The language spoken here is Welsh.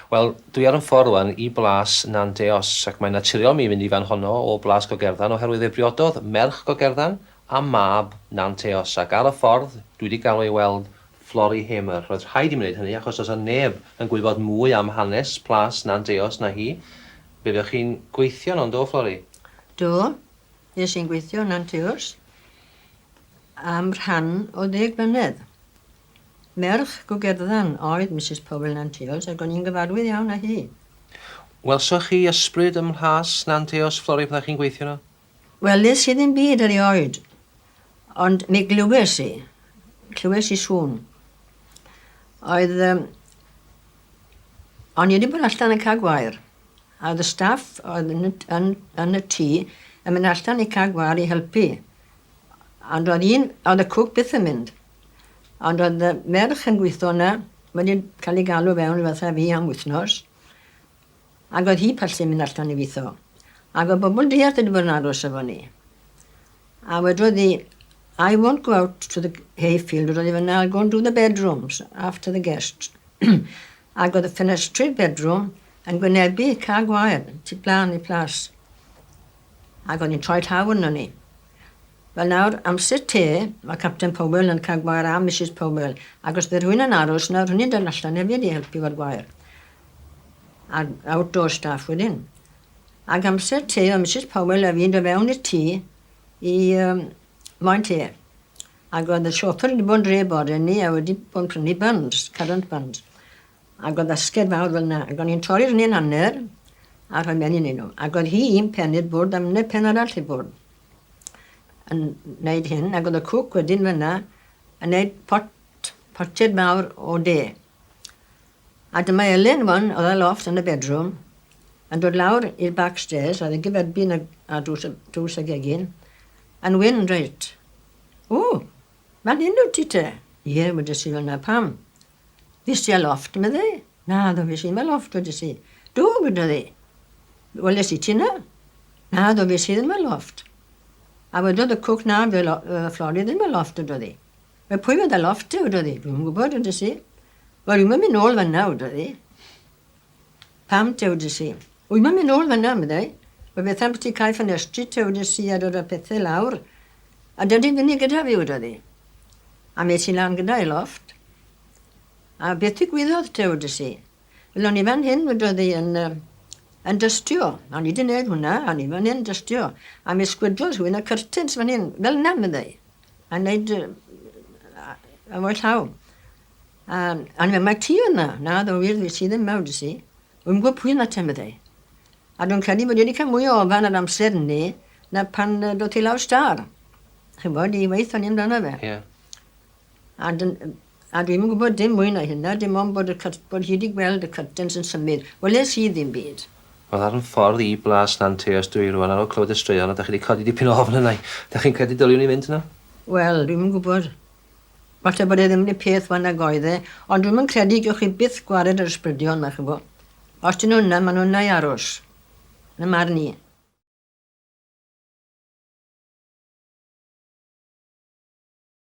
Wel, dwi ar 'yn ffordd rwan i Blas Nant Eos, ac mae'n naturiol mi fynd i fan honno o Blas Gogerddan oherwydd fe briododd merch Gogerddan a mab Nant Eos, ac ar y ffordd dwi 'di galw i weld Florrie Hamer. Roedd rhaid i mi wneud hynny achos does 'na neb yn gwybod mwy am hanes Plas Nant Eos na hi. Fe fuoch chi'n gweithio yno, yn do, Florrie? Do, fues i'n gweithio yn Nant Eos am rhan o ddeg mlynedd. Merch Gogerddan oedd Misus Powell Nanteos ac o'n i'n gyfarwydd iawn â hi. Welsoch chi ysbryd ym Mhlas Nanteos, Florrie, pan o'ch chi'n gweithio yno? Weles i ddim byd erioed, ond mi glywes i, clywes i sŵn. Oedd, um, o'n i wedi bod allan yn cael gwair, a oedd y staff oedd yn, yn, yn y tŷ yn mynd allan i cael gwair i helpu. Ond oedd un, oedd y cwc byth yn mynd. Ond oedd y merch yn gweithio yna wedi cael ei galw fewn fatha fi am wythnos, ac oedd hi pallu mynd allan i weithio. Ac oedd bobl diarth wedi bod yn aros efo ni. A wedodd hi, I won't go out to the hayfield, wedodd hi fan'na, I'll go and do the bedrooms after the guests. Ac oedd y ffenestri'r bedroom yn gwynebu ca gwair, tu blaen i plas. Ac oedd hi'n troi llaw arno ni. Wel nawr, amser te, mae Capten Powell yn cael gwair a Misus Powell, ac os bydde rhywun yn aros yna, rhywun yn dod allan hefyd i helpu efo'r gwair. A'r outdoor staff wedyn. Ac amser te, oedd Misus Powell a fi'n dod fewn i'r tŷ i um, moyn te. Ac oedd y chauffeur wedi bod yn dre bore ni a wedi bod yn prynu buns, currant buns. Ac oedd basged fawr fel 'na, ac o'n i'n torri rheiny yn hanner a rhoi menyn i nhw. Ac oedd hi un pen i'r bwrdd a minne pen arall i'r bwrdd yn neud hyn, ac oedd y cwc wedyn fyna yn neud pot, potied mawr o de. A dyma Elen wan, oedd ar lofft yn y bedroom, yn dod lawr i'r back stairs, oedd yn gyferbyn â, â drws, drws y gegin, yn wyn reit. O, fan hyn wyt ti te? Ie, wedes i fel 'na, pam? Fues ti ar lofft, medde i. Naddo, fues i'm ar lofft, wedes i. Do, wedodd hi. Weles i ti 'na? Naddo, fues i ddim ar lofft. A wedodd y cwc na, fe lo, uh, Florrie ddim ar lofft, wedodd hi. Wel, pwy fydd ar lofft te, wedodd hi. Dwi'm yn gwybod, wedes i. Wel, dwi'm yn mynd nôl fan'na, wedodd hi. Pam te, wedes i. Dwi'm yn mynd nôl fan'na, meddai. Wel, beth am ti cau ffenestri te, wedes i, a dod â pethau lawr. A dydy fyny gyda fi, wedodd hi. A mi es i lan gyda i lofft. A beth ddigwyddodd te, wedes i? Wel, o'n i fan hyn, wedodd hi, yn, uh, yn dystio. O'n i wedi gwneud hwnna, o'n i fan hyn dystio. A mi sgwydlodd rhywun y curtains fan hyn, fel yna, meddai. A wneud uh, efo'i llaw. A o'n i'n meddwl, mae ti yna. Na, ddo wir, fi sydd ddim yma, wedes i. Wy'n gwybod pwy yna te, meddai. A dwi'n credu bod i wedi cael mwy o ofan ar amser 'ny na pan doth hi lawr stâr. Chi'n gwbod, i weith o'n i amdano fe. Ie. A dyn- a dwi'm yn gwybod dim mwy na hynna, dim ond bod y cyr- bod hi 'di gweld y curtains yn symud. Weles i ddim byd. Wel ar 'yn ffordd i Blas Nanteos dwi rŵan ar ôl clywed y straeon a 'dach chi 'di codi dipyn o ofn arna i. Dach chi'n credu dyliwn i fynd yno? Wel, dwi'm yn gwybod. Falle bod e ddim 'run peth 'wan nag oedd e, ond dwi'm yn credu gewch chi byth gwared yr ysbrydion 'ma, ch'bo. Os 'dyn nhw yna, ma' nhw yna i aros. Yn 'y marn i.